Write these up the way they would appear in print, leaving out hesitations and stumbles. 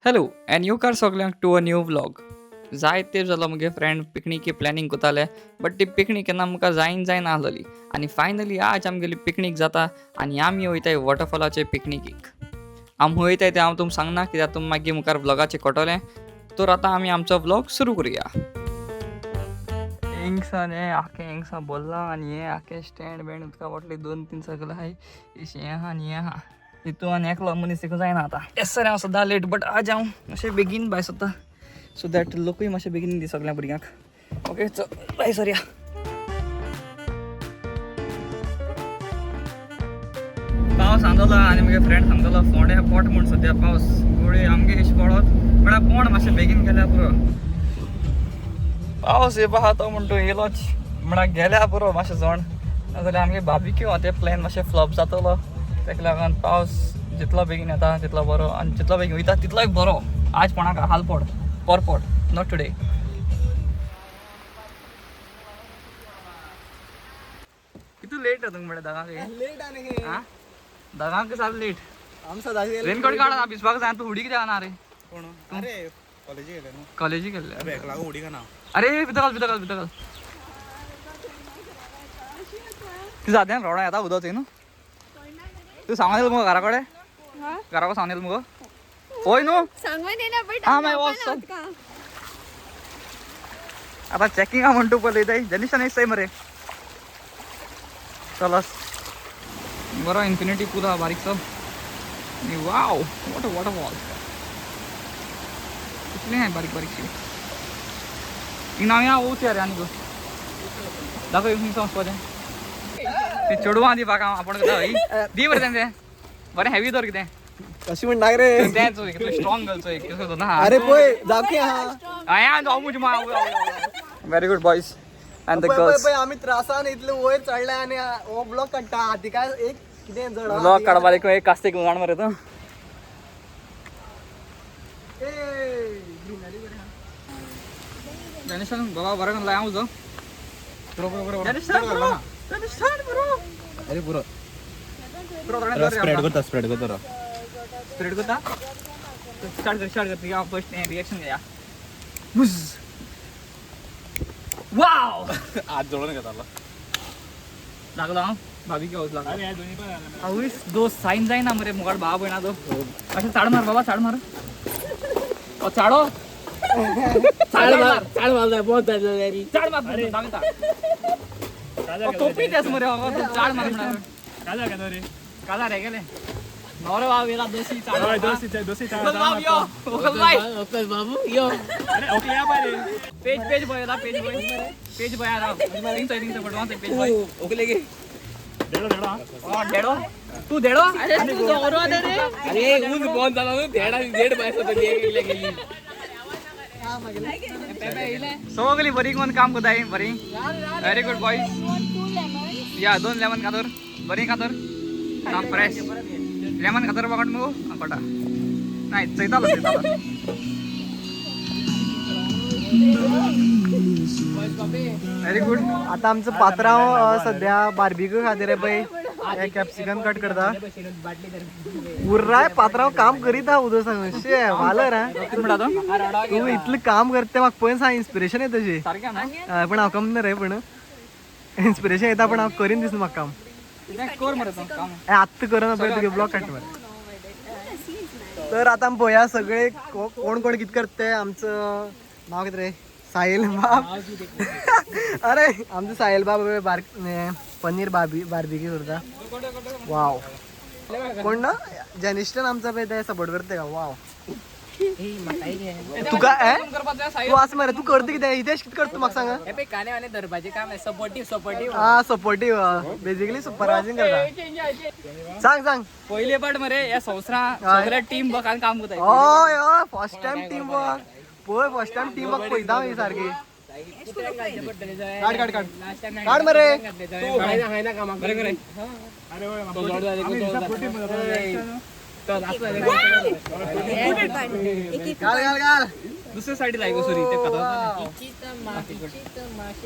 Hello and येवकार सगल्यांक to a new vlog. जायते जालो मुगे फ्रेंड पिकनिकी प्लॅनिंग करताले, बट ती पिकनीक केन्ना आमकां जायन जायना आसलेली आनी फायनली आज आमगेली पिकनीक जाता आनी आमी वयताय वॉटरफॉलाचे पिकनिकीक. आमी वयताय तें हांव तुमकां सांगना कित्याक तुमी मागीर मुखार व्लॉगाचें कळटलें. तर आतां आमी आमचो व्लॉग सुरू करुया. हिंगसान हें आख्खें हिंगसान भरलां आनी हें आख्खें स्टँड बँड उदका बाटली 2-3 सगळें आहाय. हें आहा आनी हें आहा. तितू आनी एकलो मनीस तिका जायना आतां. येस सर, हांव सद्दां लेट बट आज हांव मातशें बेगीन भायर सरता सो that लोकूय मातशें बेगीन दी सगळ्या भुरग्यांक. ओके, चल भायर सरया. पावस सांगतलो आनी मुगे फ्रेंड सांगतलो फोंड्या पोट म्हूण सद्या पावस गोळी आमगे एश पडत पण कोण मातशें बेगीन गेल्या पुरो. पावस येवपा आहा तो म्हण तूं येयलोच म्हळ्यार गेल्या पुरो मातशें जण, नाजाल्यार आमगे बार्बिक्यू आहा ते प्लॅन मातशें फ्लॉप जातलो. तेका लागून पावस जितलो बेगीन येता तितलो बरो आनी जितलो बेगीन वयता तितलोय बरो. आज कोणाक हाल पड पर पड not today. कितू लेट तुमकां म्हळ्यार दोगांक? लेट आनी आं दोगांक सारकें लेट. आम सदांच रेनकोट काडा भिजपाक जाय. तूं हुडी कित्याक ना रे? कोण? अरे कॉलेजी गेले न्हू. कॉलेजी गेल्ले. अरे लागून उडी का ना. अरे भितर घाल भितर घाल भितर घाल. तूं जाता रोडा येता उदक थंय न्हू. तूं सांगून येयलो मुगो घरा कडेन? घरा कडेन सांगून येयलो मुगो? हय न्हू. सांगून येयला बट हा, मागीर वच चल. आतां चॅकिंगा म्हण तूं पळयताय जनिश्ठान दिसताय मरे. चलस बरो इन्फिनिटी पूल आहा बारीकसो. आनी वाव what a waterfall. कितलें आहा बारीक बारीकशी. हिंगा हांव वचया रे आनी दाखय खंय वचपाचें. ती चेडवां दिवपाक हांव आपोण करता. हय दी बरें तें बरें हेवी दवर कितें कशी म्हणटा रे तेंच तूं स्ट्रॉंग गर्ल चोय कसो ना. अरे पळय जावकी आहा. हांवें जावं म्हजी मा. Very good boys and the पळय गर्ल्स. पळय आमी त्रासान इतले वयर चडले आनी हो ब्लॉक काडटा हाती काय एक कितें जड आहा. ब्लॉग काडपा देखून एक कास्तीक जाण मरे तूं. ए, ग्रीनरी बरी आहा. गणेशान बाबा बरें करून लाय उजो. गणेशान बरो गणेशान बरो. अरे पुरो बरो स्प्रेड करता स्प्रेड करता. स्प्रेड करता. स्टार्ट कर स्टार्ट कर. तुया फर्स्ट रिएक्शन घेया. वाव आज जोडून घेतालो. लागलो हांव भाभी घेवच लागलो. आवयस दोस्त सायन जायना मरे मुखार भाव पळयना तो. अशें चाड मार बाबा चाड मार. ओ चाडो चाड मार चाड मारता बहुत जाली. चाड मार दाखयता. टोपी तेच मरे बाबा तूं चाड मार म्हणा. काजार हे गेले नवरो बाब येला दोशी चाड मार. वकल बाब यो वकल बाय. ओकल बाबू यो. पेज पेज बॉय येला पेज बॉय पेज बॉय आला. थिंगसो थिंगसो पडवा पेज बॉय. ओकले गे. ओ डेडो तू डेडो. अरे तू जोरो आले रे. अरे ऊंच बहुत झाला न्हू धेडा धेड बाय होतो एकले गेली. सगळी बरी कोण काम करताय बरी. Very good boys. या 2 लेमन खातर बरी खातर ना फ्रेश लेमन खातर पकड मुगो पटा नाही चैतालो चैतालो. Very good. आता आमचं पात्रांव सध्या बार्बिक्यू खातीर पळय हे कॅप्सिकम कट करता. उर्राय पात्रांव काम करीत आहा उदो सांग शे वालर हा. कितें म्हणटा तूं? तूं इतलें काम करता म्हाका पळोवन सांग इन्स्पिरेशन येता तशी. सारकें ना. पण हांव कम ना रे पण इन्स्पिरेशन येता पण हांव करीन दिसना म्हाका काम. कितें कर मरे तूं काम. ए, आत्तां करना पळय तुगे ब्लॉग काडटा मरे. तर आता आमी पळोवया सगळे कोण कोण कितें करता ते. आमचं नांव कितें रे? साहिल बाब. अरे आमचं साहिल बाब बार पनीर बार्बी बार्बिक्यू करता. वाव कोण ना जनिश्टन आमचा पळय ते सपोर्ट करता का. वाव तुका तू आस मरे तू करता कितें हितेश कितें करता म्हाका सांग. हे काने वाने धरपाचें काम आहे. Supportive supportive. हा सपोर्टीव बेसिकली सुपरवायझिंग करता. सांग सांग. पयले पाट मरे ह्या संवसारा सगळ्या टीम वर्कान काम करता. हय हय फर्स्ट टायम टीम वर्क पळय फर्स्ट टायम टीम वर्क पळयता हांव ही सारकी. काड काड काड काड मरे. बरें बरें. घाल घाल घाल. दुसऱ्या सायडीला आहे सुरी ते खाता.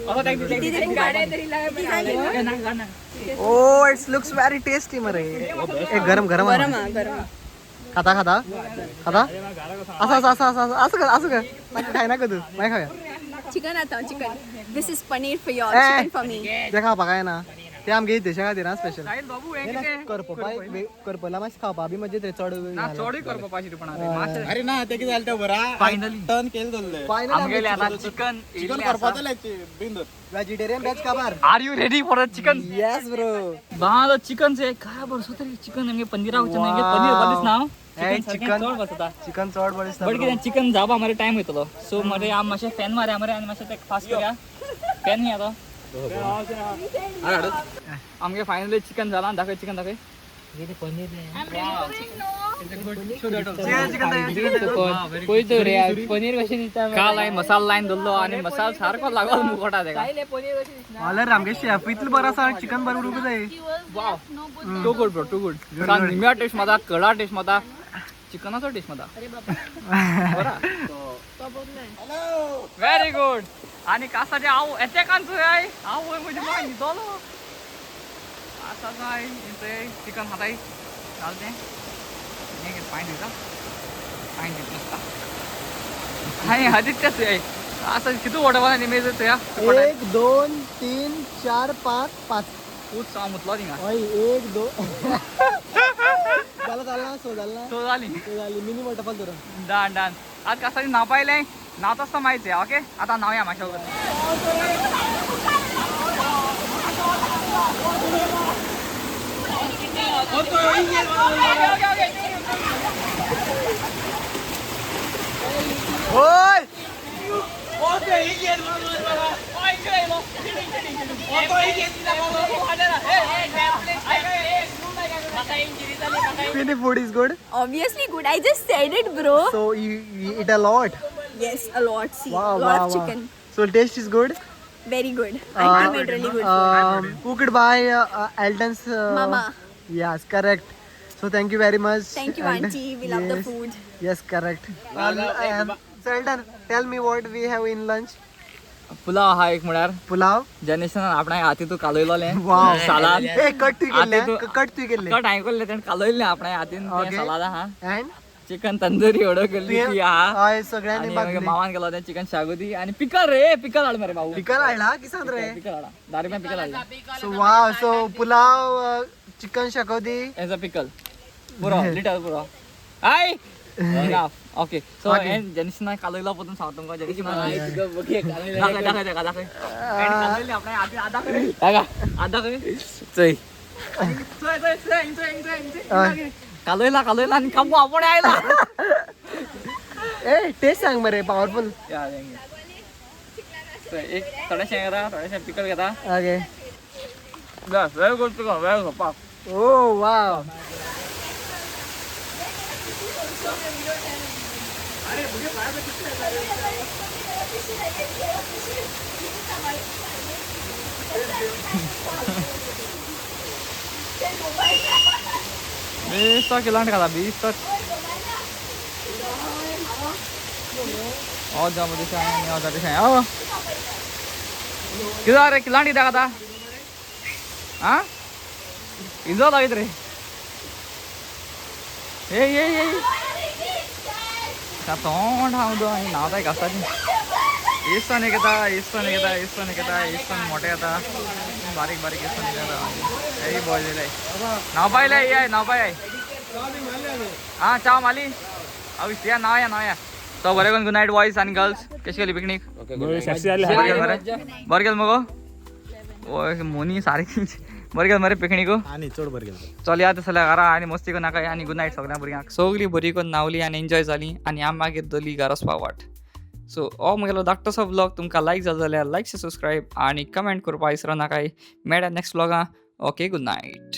असं thank you thank you. Oh it's looks very tasty मरे. ए गरम गरम गरम हा गरम. खाता खाता खाता. असं असं असं असं असं कर, असं कर. मागीर खायनाका तूं, मागीर खावया. चिकन आता chicken. This is paneer for you, Eh. Chicken for me. ते खावपाक काय ना, ते आमगे देशा खातीर हा स्पेशल. साहिल बाबू, हें कितें? करपपा करपला मातशें खावपा बी मजा येता चड. ना, चडूय करपाची पण मातशें. अरे ना, ते कितें जालें तें खबर आहा? Finally. टर्न केले जाल्ले. फायनल. आमगेले आतां चिकन. चिकन करपातले बीन धर. वेजिटेरियन वेज काबार. Are you ready for a chicken? Yes bro. बालो चिकन से काय बरं तरी चिकन आमगे पनीरा वचन आमगे पनीर बरें ना. Hey, chicken chicken. चड बसता. चिकन चड बरें दिसता बट bro. कितें चिकन जावपा मरे टायम वयतलो, सो मरे आम मातशें फॅन मारया मरे आनी मातशें ते फास्ट करया. फॅन न्ही आतां आमगे. फायनली चिकन जाला. दाखय चिकन, दाखय. Chicken chicken chicken. पळय रे, पनीर कशें दिसता. काल हांवें मसालो लायन दवरलो आनी मसालो सारको लागलो मुकोटा तेका. जाल्यार आमगे शेफ इतलो बरो आसा, चिकन बरें उरूंक जाय. Wow, too good bro, too good. निम्या टेस्ट माता, कडा टेस्ट माता, चिकनाचो टेस्ट माता. Very good. आणि कासाचे हांव एतेकान चोय, हांव वय म्हजे माय न्हिदोलो. आसा जाय ते चिकन खाताय चालतें. हें कितें पांय दिता, पांय दिता नासता. हांवें आदित्य चोय, आसा कितू वोटो निमेज चोया. एक, दोन, तीन, चार, पांच, पांच. ऊंच हांव मुतलो थिंगा. हय, एक, दोन जालें, जालें ना, सो जालें ना. सो जाली. सो जाली. मिनी वॉटरफॉल धरून. Done done. आज कासारी नाव पायलें, नाव आसता माहिती. ओके, आता न्हावया मातशें. होय. Pini food is good. Obviously good. I just said it, bro. So you eat a lot. Yes, a lot. See, Wow, lot wow, of wow. chicken. So taste is good. Very good. Auntie made really good food. Cooked by Elton's Mama. Yes, correct. So thank you very much. Thank you, Elton. auntie. We love the Yes. food. Yes, correct. So Elton, tell me what we have in lunch. Pulao हा एक म्हळ्यार. पुलाव. जनेशन आपणाक हाती तूं कालयलोलें. Wow. सालाद. ए, cut तू केल्ले. आतां तूं- कट तू केल्ले. कट हांवें केल्लें, तेणें कालयल्लें आपणा हातीन. Okay. सालाद आहा. And chicken tandoori order केल्ली ती आहा. हय, सगळ्यांनी. आनी मागीर मामान केलो तें चिकन शागोती आनी पिकल रे, पिकल हाड मरे भाऊ. पिकल हाडला की सांग रे. पिकल हाडा, 10 रुपया पिकल हाडला. So wow, so pulao, chicken xacuti. As a pickle पुरो, लिटर पुरो. I okay. So हें जेन्ना कालयलो परतून सांगता तुमकां. जेन्ना दाखय, दाखय ताका, दाखय. कालयले आपणा हातीन. आदां खंय? आदां खंय? चोय. चोय चोय चोय, हिंग चोय, हिंग चोय, हिंग चोय. कालयला, कालयला आनी काबू आपोणे आयला. ए, टेस्ट सांग मरे, पावरफुल. या, thank you. चोय, एक थोडेशें घेता, थोडेशें पिकल घेता. Okay. Very good pickle, very good पाव. ओ वाव. बेस्तो किलांट खाता बेस्तो. और जा मुझे शायद और जाते शायद आओ. किधर रे किलांट कित्याक खाता? हाँ, इजो लागीत रे. ए ए ए, तोंड हांव दो आनी न्हांवताय घांसाची. इसवण एक येता, इसवण एक येता, इसवण एक येता. इसवण मोठे येता, बारीक बारीक इसवण येता. हे बॉय येयले न्हांवपा येयले. ये न्हांवपा याय. हा, चाव माली अविश या. नाव या, नाव या. सो बरें करून गुड नायट बॉयज आनी गर्ल्स. कशी गेली पिकनीक? बरें गेल मरे, बरें गेल मगो. ओय मोनी सारकी. बरें गेल मरे पिकनीक. आनी चड बरें गेलें. चल या तसल्या घरा आनी मस्ती करून नाका. आनी गुड नायट सगळ्या भुरग्यांक. सगळीं बरी करून न्हांवली आनी एन्जॉय जाली आनी आमी मागीर धरली घरा वचपा वाट. सो हो म्हगेलो धाकटोसो व्लॉग तुमकां लायक जालो जाल्यार लायक, सबस्क्रायब आनी कमेंट करपाक विसरो नाकाय. मेळया नेक्स्ट व्लॉगां. Okay, good night.